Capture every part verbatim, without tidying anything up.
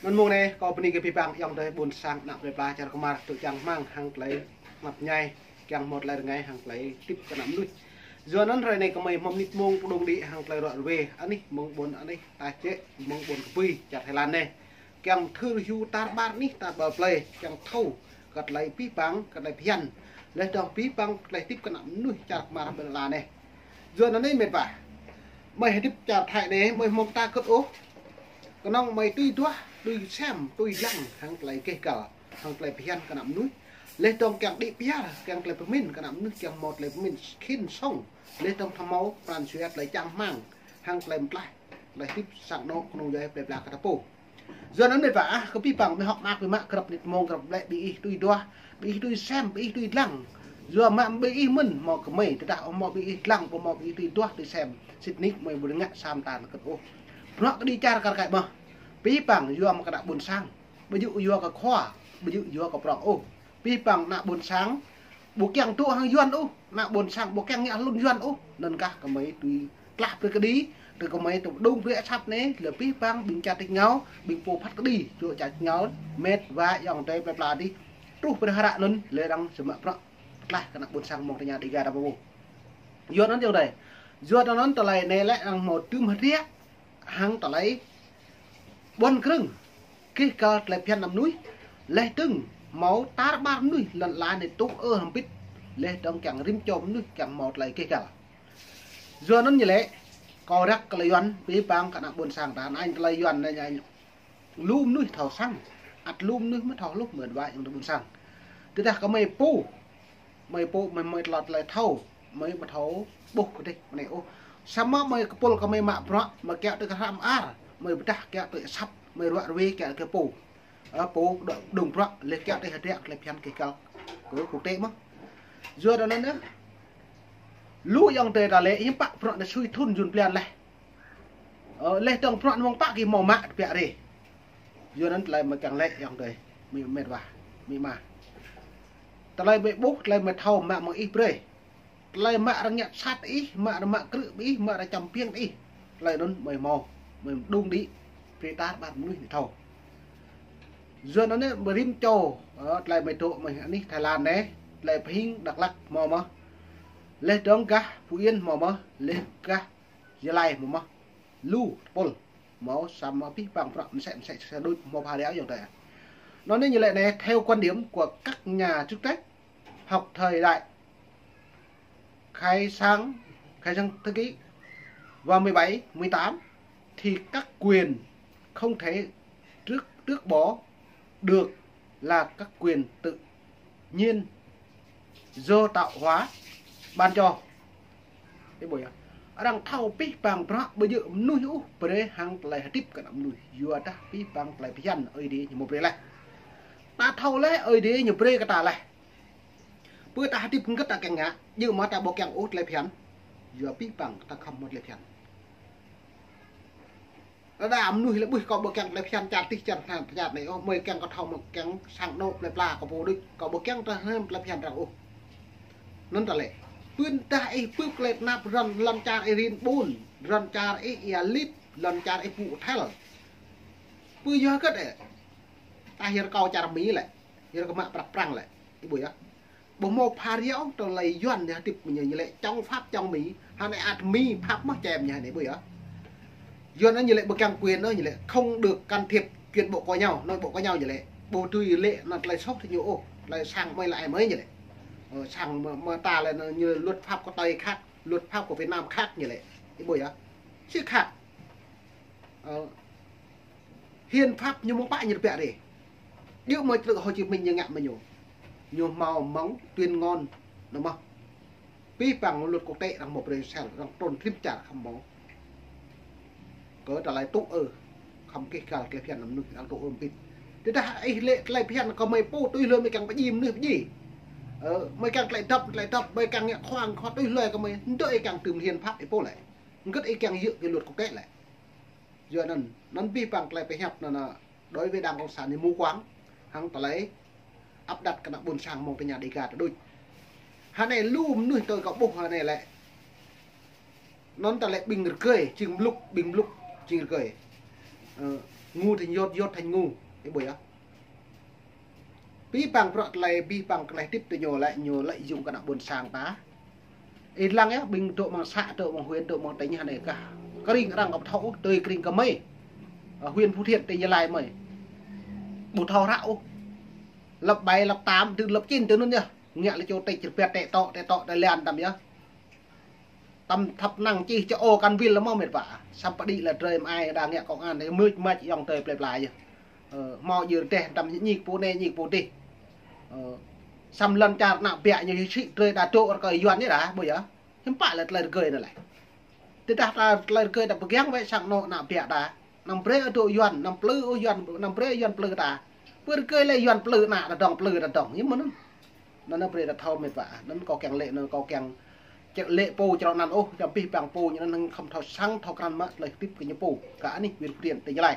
Anŭn mông anai, kâo bơni kơ abih bang ayŏng adơi ƀôn sang ană plơi pla čar kơmar tŭ čang rơmang hăng tơlơi hơnăp ñai, kiăng hmâo tơlơi rơngai hăng tơlơi hơdip kơ ană mơnuih. Yua anŭn hrơi anai gơmơi hmâo mơnit mông pơdŏng đĭ hăng tơlơi ruă rơwe anih mơ̆ng ƀôn anih ta čĕ mơ̆ng ƀôn Kơpui čar Thái Lan anai. Kiăng thâo hyu tar ƀar anih tar ƀar plơi, kiăng thâo kơ tơlơi abih bang, kơ tơlơi phiăn. Laih dơ̆ng abih bang tơlơi hơdip kơ ană mơnuih čar kơmar ƀơi lŏn anai. Yua anŭn anai mĕt wa, gơmơi hơdip čar Thái anai, gơmơi hmâo ta kơt ôh. Kơnơ̆ng gơmơi tui duah, tui sem, tui lăng hăng tơlơi keh kal, hăng tơlơi phiăn kơ ană mơnuih. Laih dơ̆ng kiăng đĭ pơyơr, kiăng tơlơi pơmĭn kơ ană mơnuih, kiăng hmâo tơlơi pơmĭn khĭn sŏng. Laih dơ̆ng thâo hmâo pran jua tơlơi čang rơmang hăng tơlơi mơtlaih, tơlơi hơdip sang anŏ kơnung djuai plơi pla kơ ta pô. Yua anŭn mĕt wa ah, kơ abih bang gơmơi hŏk mơak gơmơi mă grăp mơnit mông grăp ƀlĕ ƀing ih tui duah, ƀing ih tui sem, ƀing ih tui lăng. Yua mă ƀing ih mơ̆n hmâo kơmơi, tơdah ƀu hmâo ƀing ih lăng, ƀu hmâo ƀing ih tui duah, tui sem, sĭt nik gơmơi ƀu ngă sa mơta kơt ôh. Bruă kơđi čar kar kaĭ mơh. Abih bang yua mơ̆ng kơ ană ƀôn sang, ƀu djơ̆ yua kơ khua, ƀu djơ̆ yua kơ prŏng ôh. Abih bang ană ƀôn sang ƀu kiăng tŭ hăng Yuan ôh, ană ƀôn sang ƀu kiăng ngă hlŭn Yuan ôh. Anŭn kah gơmơi tui tlah brơi kơđi, tui gơmơi tŭ đung brơi asăp anai, lĕ abih bang ƀing čar tač rơngiao, ƀing pô phat kơđi, čô čar tač rơngiao, mĕt wa ayŏng adơi plơi pla adih. Truh brơi hră anŭn, lĕ arăng či mă bruă tlah kơ ană ƀôn sang mơ̆ng tơña Dega ta pô. Yua anŭn ayŏng adơi. Yua anŭn tơlơi anai lĕ arăng hmâo tŭm hơdră hăng tơlơi ƀuăn krơ̆ng keh kal tơlơi phiăn ană mơnuih. Laih dơ̆ng hmâo tar ƀar mơnuih lŏn ala anai tŭ ơ hơmpit. Laih dơ̆ng kiăng rĭm čô mơnuih kiăng hmâo tơlơi keh kal. Yua anŭn ñu lĕ, kâo răk kơ tơlơi Yuan, abih bang kơ ană ƀôn sang ta, anŭn tơlơi Yuan anai ñu lu mơnuih thâo săng, ăt lu mơnuih mơ̆ thâo hluh mơ̆n wa ayŏng adơi ƀôn sang. Tơdah gơmơi pô, gơmơi pô, gơmơi, gơmơi tơlơi, tơlơi thâo, gơmơi ƀu thâo ƀuh kơ dêh anai ôh. Samơ̆ gơmơi kơpul gơmơi mă bruă, gơmơi kiaŏ tui kơ hră mơar, gơmơi pơdah kiaŏ tui asăp, gơmơi ruă rơwe kiaŏ tui kơ pô. Ơ, pô đơ-, đung bruă, laih kiaŏ tui hơdră tơlơi phiăn keh kal kơ quốc tế mơ̆n. Yua anŭn anai, lu ayŏng adơi ta lĕ, hiư̆m pă bruă anai sui thŭn jŭn blan laih. Ơ, laih dơ̆ng bruă anŭn mơ̆ng pă gih hmâo mă tơbiă rai. Yua anŭn tơlơi gơmơi kiăng lĕ ayŏng adơi, amĭ mĕt wa, amĭ ama. Tơlơi gơmơi ƀuh, tơlơi gơmơi thâo mă mơ̆ng ih brơi. Tơlơi mă arăng ngă sat ih, mă arăng mă krư̆ ih, mă arăng čăm piêng ih. Tơlơi anŭn gơmơi hmâo, gơmơi đung đĭ brơi tar ƀar mơnuih anai thâo. Yua anŭn anai rĭm čô, ơ, tơlơi gơmơi dŏ mơ̆ng anih Thái Lan anai, tơlơi pơhing Dak Lak hmâo mơ̆n. Laih dơ̆ng gah Phú Yên hmâo mơ̆n, laih gah Gia Lai hmâo mơ̆n. Lu tơpul hmâo samơ̆ abih bang bruă mơsĕ mơsĕ sa đôč hmâo pha rơyao ayŏng adơi. Anŭn anai ñu lĕ anai, theo quan điểm của các nhà chức trách, học thời đại khai sáng, khai sáng thế kỷ và mười bảy, mười tám, thì các quyền không thể tước, tước bỏ được, là các quyền tự nhiên do tạo hóa ban cho. Ih ƀuh yơh. Arăng thâo abih bang bruă ƀu djơ̆ mơnuih ôh brơi hăng tơlơi hơdip kơ ană mơnuih. Yua dah abih bang tơlơi phiăn Ơi Adai ñu mơ̆ brơi laih. Ta thâo laih Ơi Adai ñu brơi kơ ta laih. Pơ ta hơdip hơget ta kiăng ngă, djơ̆ mơ̆ ta ƀu kiăng ôh tơlơi phiăn. Yua abih bang ta khŏm mơ̆ tơlơi phiăn. Đa đa mơnuih lĕ ƀuh kâo ƀu kiăng tơlơi phiăn čar tih čar tơnah čar anai ôh, gơmơi kiăng kơ thâo mơ̆ kiăng sang anŏ plơi pla kơ pô đôč, kâo ƀu kiăng tơlơi phiăn arăng ôh. Anŭn ta lĕ. Pơ dah ih pơ̆k lĕ tơnap rŏn lŏn čar ih rin ƀun, rŏn čar ih ia lit, lŏn čar ih pŭ thel. Pơ yua hơget ĕ. Ta hir kâo čar Mi lĕ. Hir kơ mă prăk prăng lĕ. Ih ƀuh yơh. Ƀu hmâo pha rơyao tơlơi Yuan ñu hơdip mơ̆ ñu, ñu lĕ chống Pháp chống Mỹ. Hơnai ăt Mi Pháp mơ̆ čem ñu hơnai ƀuh yơh. Yuan ñu lĕ ƀu kiăng quyền ôh, ñu lĕ không được can thiệp chuyện bộ của nhau, nội bộ của nhau ñu lĕ. Ƀu tui lĕ anŭn tơlơi soh tơ ñu ôh, tơlơi sang gơmơi lĕ ai gơmơi ñu lĕ. Ơ, sang mơ̆, mơ̆ ta lĕ ñu luật pháp của Tây khác, luật pháp của Việt Nam khác ñu lĕ. Ih ƀuh yơh. Sĭt khác. Ơ, hiến pháp ñu mơ̆ng pă ñu tơbiă rai. Djơ̆ mơ̆ tơlơi Hồ Chí Minh ñu ngă mơ̆ ñu. Ñu hmâo mơ̆ng tuyên ngôn anŭn mơ̆n. Abih bang luật quốc tế arăng mơ̆ brơi sel, arăng trŭn rĭm čar khŏm mơ̆. Kơ tơlơi tŭ ơ, khŏm keh kal tơlơi phiăn ană mơnuih arăng tŭ ơ hơmpit. Tơdah ih lĕ tơlơi phiăn kơ gơmơi pô tui hloi gơmơi kiăng pơdjai mơnuih pơdjai. Ơ, gơmơi kiăng tơlơi dŏp, tơlơi dŏp, gơmơi kiăng ngă khua ngă khua tui hloi kơ gơmơi, hơdơ̆ ih kiăng tŭm hiến pháp ih pô lĕ. Hơget ih kiăng djơ̆ kơ luật quốc tế lĕ. Yua anŭn, anŭn abih bang tơlơi pơhiăp anŭn, anŭn, đối với Đảng Cộng sản ñu mù quáng, hăng tơlơi áp đặt kơ ană ƀôn sang mơ̆ng tơña Dega ta đôč. Hơnai lu mơnuih tui kâo ƀuh hơnai lĕ. Anŭn ta lĕ ƀing rơgơi, jing mlŭk, ƀing mlŭk, jing rơgơi. Ơ, Ngu thành dốt, dốt thành ngu. Ih ƀuh yơh. Abih bang bruă tơlơi, abih bang tơlơi hơdip tơ ñu lĕ, ñu lợi dụng kơ ană ƀôn sang ta. Ih lăng yơh, ƀing dŏ amăng xã, dŏ amăng huyện, dŏ amăng tỉnh anai kah. Kơring arăng ƀu thâo ôh, tui kơring kơ mơi. Ơ, huyện Phú Thiện, tỉnh Gia Lai mơi. Ƀu thâo hră ôh. Lớp bảy, lớp tám, tơ lớp chín, tơ anŭn yơh. Ngă lĕ čô tĕk čơrpet tĕk tŏ, tĕk tŏ, tĕk lian tăm yơh. Tăm thăp năng čih čơ ô kăn ƀil lĕ mơ̆ mĕt wa. Samơ̆ pơđĭ lĕ drơi mơai đa ngă công an, mưč mač ayŏng adơi plơi pla yơh. Ơ, hmâo djơ̆ rơdêh tăm ñik pô anai, ñik pô adih. Ơ, samơ̆ lŏn čar ană ƀiă ñu sĭ drơi đa dŏ rơkơi Yuan yơh đa, ƀuh yơh. Hiư̆m pă lĕ tơlơi rơgơi anŭn lĕ. Tơdah ta tơlơi rơgơi ta pơgang wơ̆t sang anŏ ană ƀiă ta. Anăm brơi ôh dŏ Yuan, anăm plư ôh Yuan, anăm brơi Yuan plư ta. Pơ rơgơi lĕ Yuan plư ană ta dŏng, plư ta dŏng. Hiư̆m mơ̆n anŭn. Anŭn anai brơi ta thâo mĕt wa. Anŭn kâo kiăng lĕ, anŭn kâo kiăng čĕ lĕ pô črŏ anŭn ôh, čăm abih bang pô ñu anŭn khŏm thâo săng, thâo krăn mă tơlơi hơdip kơ ñu pô. Kơ anih huyện Phú Thiện tỉnh Gia Lai.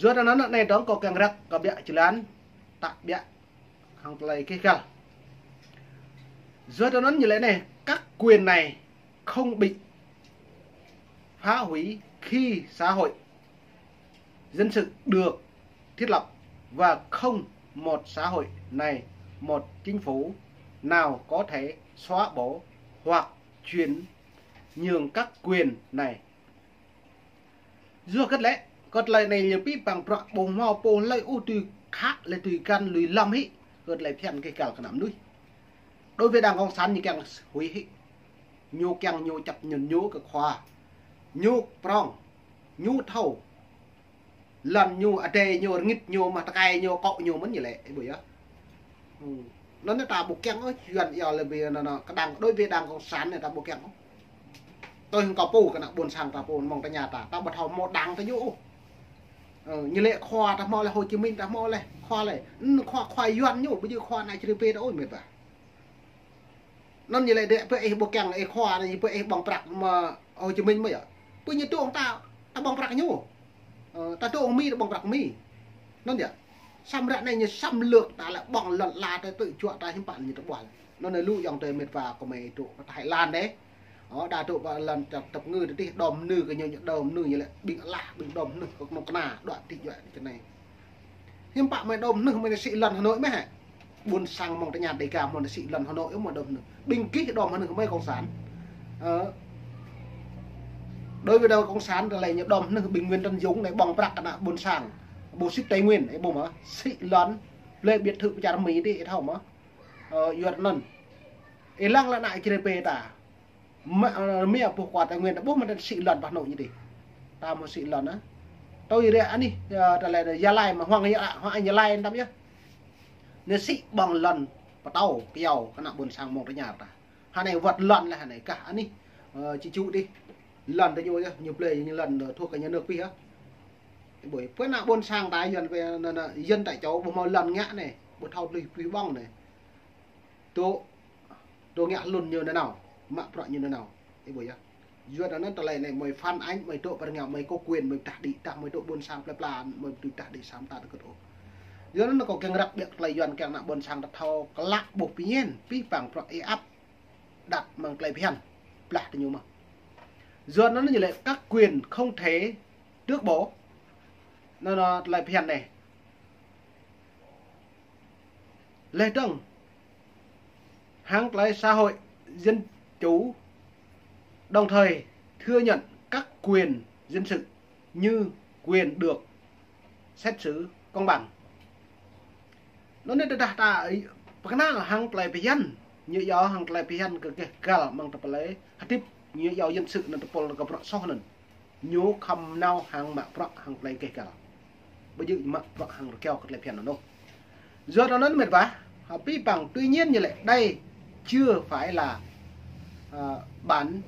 Yua anŭn anai dŏng kâo kiăng răk kơ ƀiă jơlan, ta ƀiă hăng tơlơi keh găl. Yua anŭn ñu lĕ anai, các quyền này không bị phá hủy khi xã hội dân sự được thiết lập và không một xã hội này, một chính phủ nào có thể xóa bỏ hoặc chuyển nhượng các quyền này. Yua hơget lĕ, kơ tơlơi anai ñu abih bang bruă ƀu hmâo pô hlơi ôh tui khă lĕ tui găn lui lăm hĭ, kơ tơlơi phiăn keh găl kơ ană mơnuih. Đối với Đảng Cộng sản ñu kiăng hủy hĭ. Ñu kiăng ñu čăp ñŭn ñu kơ khua. Ñu prŏng. Ñu thâo. Lŏn ñu, adai ñu, rơngit ñu, mah tơkai ñu, akŏ ñu mơ̆n ñu lĕ, ih ƀuh yơh. Anŭn anai ta ƀu kiăng ôh, Yuan yơh lĕ ƀiă anŭn anai, kơ Đảng, đối với Đảng Cộng sản anai ta ƀu kiăng ôh. Tui hăng kâo pô kơ ană ƀôn sang ta pô mơ̆ng tơña ta, ta ƀu thâo hmâo Đảng ta ñu ôh. Ơ, ñu lĕ khua ta hmâo lĕ, Hồ Chí Minh ta hmâo lĕ, khua lĕ. Anŭn khua, khua Yuan ñu, ƀu djơ̆ khua ană čơrê pê ta ôh mĕt wa. Anŭn ñu lĕ dêh pơ ih ƀu kiăng ih khua anai, pơ ih ƀơ̆ng prăk mơ̆ Hồ Chí Minh mơ̆ yơh. Pơ ñu dŏ ta, ta ƀơ̆ng prăk ñu. Ơ, ta dŏ Mi ta ƀơ̆ng prăk Mi. Anŭn yơh. Samơ̆ ră anai ñu xâm lược ta lĕ ƀơ̆ng lŏn ala ta tơ juă ta hiư̆m pă ñu tơƀuăl. Anŭn anai lu ayŏng adơi mĕt wa kơ mơi dŏ pơ Thái Lan dêh. Ơ, đa dŏ pơ lŏn tơp, tơp ngư tơ dih đom nư kơ ñu, ñu đom nư ñu lĕ ƀing alah, ƀing đom nư kơ kơnuk kơna, đuaĭ tih juă tơ anai. Hiư̆m pă mơi đom hơnưh mơi sĭ lŏn Hà Nội mơ̆ hă? Ƀôn sang mơ̆ng tơña Đêga mơi sĭ lŏn Hà Nội mơi đom hơnưh. Ƀing gih đom hơnưh mơi cộng sản. Ơ. Đối với Đảng Cộng sản tơlơi ñu đom hơnưh ƀing Nguyễn Tấn Dũng anai ƀơ̆ng prăk kơ ană ƀôn sang. Bộ sĭt Tây Nguyên, ih ƀuh mơ̆. Sĭ lŏn. Blơi biệt thự pơ čar Mi dih, ih thâo mơ̆. Ơ, yua anŭn. Ih lăng lĕ ană čơrê pê ta. Mă, ơ, mă ƀuh khua Tây Nguyên, ta ƀuh mă ta sĭ lŏn pơ Hà Nội ñu dih. Ta mă sĭ lŏn, ơ. Tui ră anih, ơ, tơlơi Gia Lai mơ̆ Hoàng Gia, Hoàng Gia Lai tăm yơh. Ñu sĭ ƀơ̆ng lŏn pơtâo kyâo kơ ană ƀôn sang mơ̆ng tơña ta. Hơnai wơ̆t lŏn lĕ hơnai kah anih, ơ, či ču dih. Lŏn tơ ñu yơh, ñu blơi ñu lŏn, ơ, thuộc kơ nhà nước pih yơh. Ƀuh, pơ ană ƀôn sang ta Yuan pơ anŭn, anŭn, dân tại chỗ ƀu hmâo lŏn ngă anai, ƀu thâo tơlơi pih ƀơ̆ng anai. Dŏ, dŏ ngă hlŭn ñu nanao, mă bruă ñu nanao. Ih ƀuh yơh. Yua anŭn tơlơi anai mơi phản ánh, mơi dŏ pơ rơngiao, mơi có quyền, mơi pơdah đĭ, tơdah mơi dŏ ƀôn sang plơi pla, mơi pơdah đĭ samơ̆ ta tơkŭt ôh. Yua anŭn kâo kiăng răk ƀiă tơlơi Yuan kiăng ană ƀôn sang ta thâo klă ƀuh pơñen, abih bang bruă ih ăp, đăt mơ̆ng tơlơi phiăn, blah tơ ñu mơ̆. Yua anŭn ñu lĕ các quyền không thể tước bỏ. Anŭn, anŭn tơlơi phiăn anai. Lĕ dơ̆ng, hăng tơlơi xã hội dân chủ, đồng thời thừa nhận các quyền dân sự như quyền được xét xử công bằng. Anŭn anai tơdah ta pơkơnăl hăng tơlơi phiăn, ñu yua hăng tơlơi phiăn kơ keh găl mơ̆ng tơlơi hơdip, ñu yua dân sự anŭn tơpul kơ bruă soh anŭn. Ñu khŏm nao hăng mă bruă hăng tơlơi keh găl. Ƀu djơ̆ mă bruă hăng rơkiao kơ tơlơi phiăn anŭn ôh. Yua anŭn mĕt wa, abih bang, tuy nhiên như lĕ đây chưa phải là, à, bản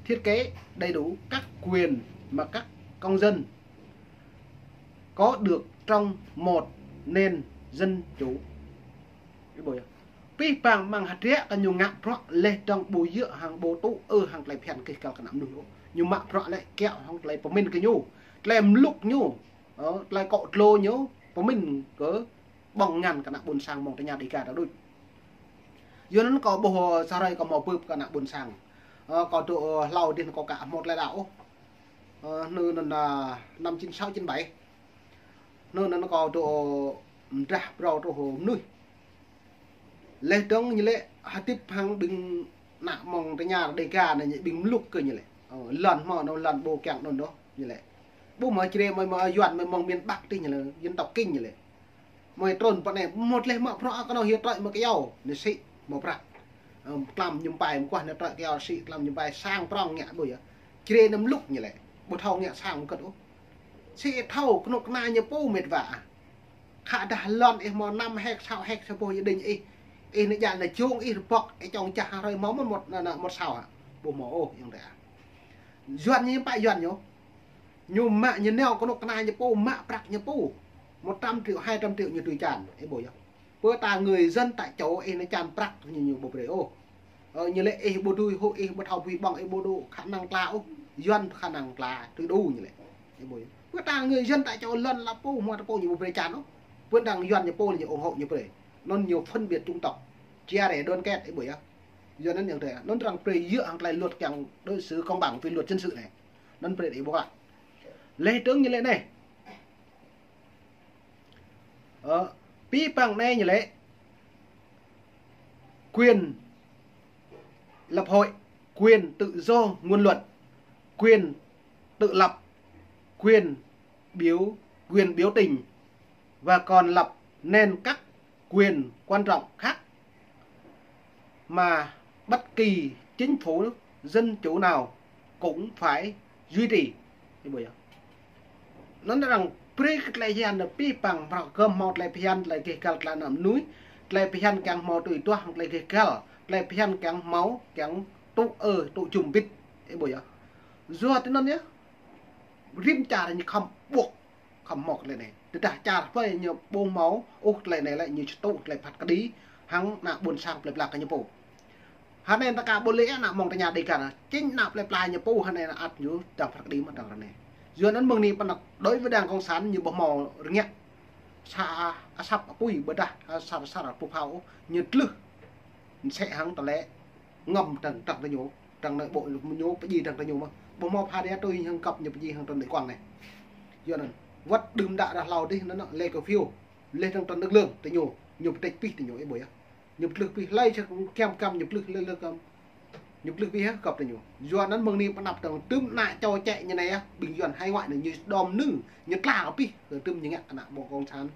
thiết kế đầy đủ các quyền mà các công dân có được trong một nền dân chủ. Ih ƀuh yơh. Abih bang mơ̆ng hơdră kơ ñu ngă bruă lĕ dơ̆ng ƀu djơ̆ hăng ƀu tŭ ư hăng tơlơi phiăn keh găl kơ ană mơnuih ôh. Ñu mă bruă lĕ kiăo hăng tơlơi pơmĭn kơ ñu. Tơlơi mlŭk ñu. Ơ, tơlơi akŏ dlô ñu. Pơmĭn kơ ƀơ̆ng ngăn kơ ană ƀôn sang mơ̆ng tơña Đêga ta đôč. Yua anŭn kâo ƀuh sa hrơi kâo hmâo bưp kơ ană ƀôn sang. Ơ, kâo dŏ, ơ, hlâo dih kâo ka hmâo tơlơi đaŏ ôh. Ơ, anŭn, anŭn, ơ, năm chín sáu chín bảy. Anŭn anŭn kâo tŭ mơdrah phrâo tŭ mơnuih. Laih dơ̆ng ñu lĕ hơdip hăng ƀing ană mơ̆ng tơña Dêga anai ñu ƀing mlŭk kơ ñu lĕ. Ơ, lŏn hmâo anŭn lŏn ƀu kiăng anŭn đôč ñu lĕ. Ƀu hmâo Jrai mơ̆ mơ̆ Yuan mơ̆ mơ̆ng miền Bắc tih ñu lĕ, dân tộc Kinh ñu lĕ. Mơ̆ trŭn pơ anai mơ̆ laih mă bruă kơ anŭn hyu trơi mă kơyâo, ñu sĭ mă prăk. Ơ, tlam ñu pai mơguah ñu trơi kơyâo sĭ tlam ñu pai sang prong ngă ƀu yơh. Jrai anŭn mlŭk ñu lĕ. Ƀu thâo ngă sang mơkơ̆t ôh. Sĭ thâo kơnuk kơna ñu pô mĕt wa ah. Khă dah lŏn ih hmâo năm héc, sáu héc sa boh gia đình ih. Ih nao djă nao jông ih rơbŏk, ih čŏng čah hrơi hmâo mơ̆n một, nao, nao, một sào hă? Ƀu hmâo ôh, ayŏng adơi ah. Yuan ñu pă Yuan ñu. Ñu mă ñu nao kơnuk kơna ñu pô, mă prăk ñu pô. Một trăm triệu, hai trăm triệu ñu tui čan, ih ƀuh yơh. Pơ ta người dân tại chỗ ih nao čan prăk ñu, ñu ƀu brơi ôh. Ơ, ñu lĕ ih ƀu tui hŏ, ih ƀu thâo bui ƀơ̆ng, ih ƀu đủ khả năng tla ôh. Yuan khả năng tla tui đủ ñu lĕ. Ih ƀuh yơh. Pơ ta người dân tại chỗ lŏn la pô, hmua ta pô ñu ƀu brơi čan ôh. Pơ đang Yuan ñu pô ñu ủng hộ ñu brơi. Anŭn ñu phân biệt chủng tộc. Chia rẽ đoàn kết, ih ƀuh yơh. Yuan anŭn ayŏng adơi. Anŭn arăng brơi djơ̆ hăng tơlơi luật kiăng đối xử công bằng với luật dân sự anai. Anŭn brơi ih ƀuh ah. Laih dơ̆ng ñu lĕ anai. Ơ, pĭ păng anai ñu lĕ quyền lập hội, quyền tự do ngôn luận, quyền tự lập, quyền biểu, quyền biểu tình và còn lập nên các quyền quan trọng khác mà bất kỳ chính phủ dân chủ nào cũng phải duy trì. Ih ƀuh yơh. Anŭn arăng brơi kơ tơlơi phiăn anŭn pĭ păng, prăk gơ̆m hmâo tơlơi phiăn, tơlơi gêh găl tơlơi ană mơnuih, tơlơi phiăn kiăng hmâo tui tuah, tơlơi gêh găl, tơlơi phiăn kiăng hmâo, kiăng tŭ ơ, tŭ jum bit. Ih ƀuh yơh. Yua tui anŭn yơh. Rĭm čar ñu khŏm ƀuh. Khŏm hmâo kơ tơlơi anai. Tơdah čar ƀai ñu ƀu hmâo ôh tơlơi anai lĕ ñu či tŭ tơlơi phat kơđi hăng ană ƀôn sang plơi pla kơ ñu pô. Hơnai ta ka ƀu lĕ ană mơ̆ng tơña Dêga anai. Chính ană plơi pla ñu pô hơnai ană ăt ñu dăng phat kơđi mă dăng ră anai. Yua anŭn mơ̆ng anai pơnăk đối với Đảng Cộng sản ñu ƀu hmâo rơngiă. Sa asăp apui ƀôdah asăp asar pơphao ôh. Ñu tlưh. Sĕ hăng tơlơi ngăm dăng, dăng tơ ñu, dăng anai ƀô̆ ñu pơdjai dăng tơ ñu mơ̆n. Ƀu hmâo pha ria tui hăng găp ñu pơdjai hăng tơlơi kuăng anai. Yua anŭn, wơ̆t đưm đă dah hlâo dih anŭn, anŭn lĕ kơ phiu. Laih dơ̆ng tơlơi nước lương tơ ñu, ñu pơtĕč pĭ tơ ñu, ih ƀuh yơh. Ñu pơtlưh pĭ hlơi čă kiăng kiăng ñu pơtlưh hlơi hlơi kăm. Ñu pơtlưh pĭ hă găp tơ ñu. Yua anŭn mơ̆ng anai pơnăp dơ̆ng tơm ană čô čĕ ñu anai yơh, ƀing Yuan hải ngoại anai ñu đom nư, ñu tla kơ pĭ, kơ tơm ñu ngă ană mơ̆ng cộng sản,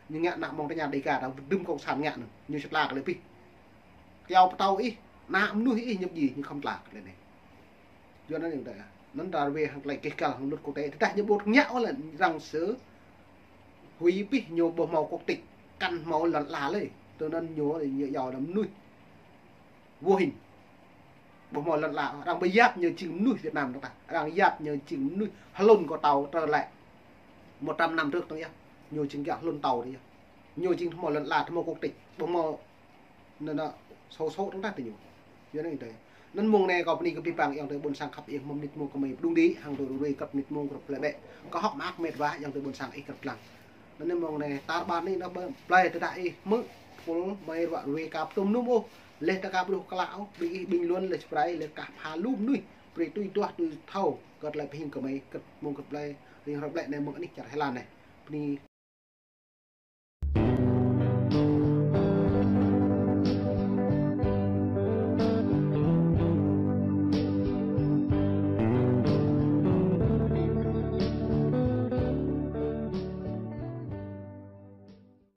ñu ngă ană mơ̆ng tơña Dêga dơ̆ng tơm cộng sản ngă anŭn, ñu či tla kơ lĕ pĭ. Kơyâo pơtâo ih, ană mơnuih ih ñu pơdjai, ñu khŏm tla kơ tơlơi anai. Yua anŭn ayŏng adơi ah. Anŭn ta rơwe hăng tơlơi gêh găl hăng luật quốc tế. Tơdah ñu ƀu ngă ôh lĕ arăng sơ hui pĭ ñu ƀu hmâo quốc tịch. Kăn hmâo lŏn ala lơi. Tui anŭn ñu, ñu yua ană mơnuih vô hình. Ƀu hmâo lŏn ala. Arăng pơyap ñu jing mơnuih Việt Nam dơ̆ng ta. Arăng yap ñu jing mơnuih hlŭn kơ tâo trở lại một trăm năm trước dơ̆ng yơh. Ñu jing kiăng hlŭn tâo dơ̆ng yơh. Ñu jing hmâo lŏn ala, hmâo quốc tịch. Ƀu hmâo anŭn, anŭn, sô sô dơ̆ng tah tơ ñu. Yua anŭn ayŏng adơi. Anŭn mơ̆ng anai kâo bơni kơ pĭ păng ayŏng adơi ƀôn sang khăp ih hmâo mơnit mơ̆ng kơ mơi pơdŭng đĭ, hăng tui rui kơt mơnit mơ̆ng kơ plơi ƀĕ. Kâo hơ̆k mơak mĕt wa ayŏng adơi ƀôn sang ih kơt lăng. Anŭn mơ̆ng anai tar ƀar anai anŭn plơi tơdah ih hmư̆ pul mơi ruă rui kơ pơtŭm nŭm ôh. Laih ta ka ƀruh klă ôh, ƀing ih ƀing luôn laih čơprai laih kah pha lu mơnuih. Brơi tui tuah tui thâo kơ tơlơi pơhing kơ mơi kơt mơ̆ng kơt plơi ring hrơi ƀlĕ anai mơ̆ng anih čar Thái Lan anai. Bơni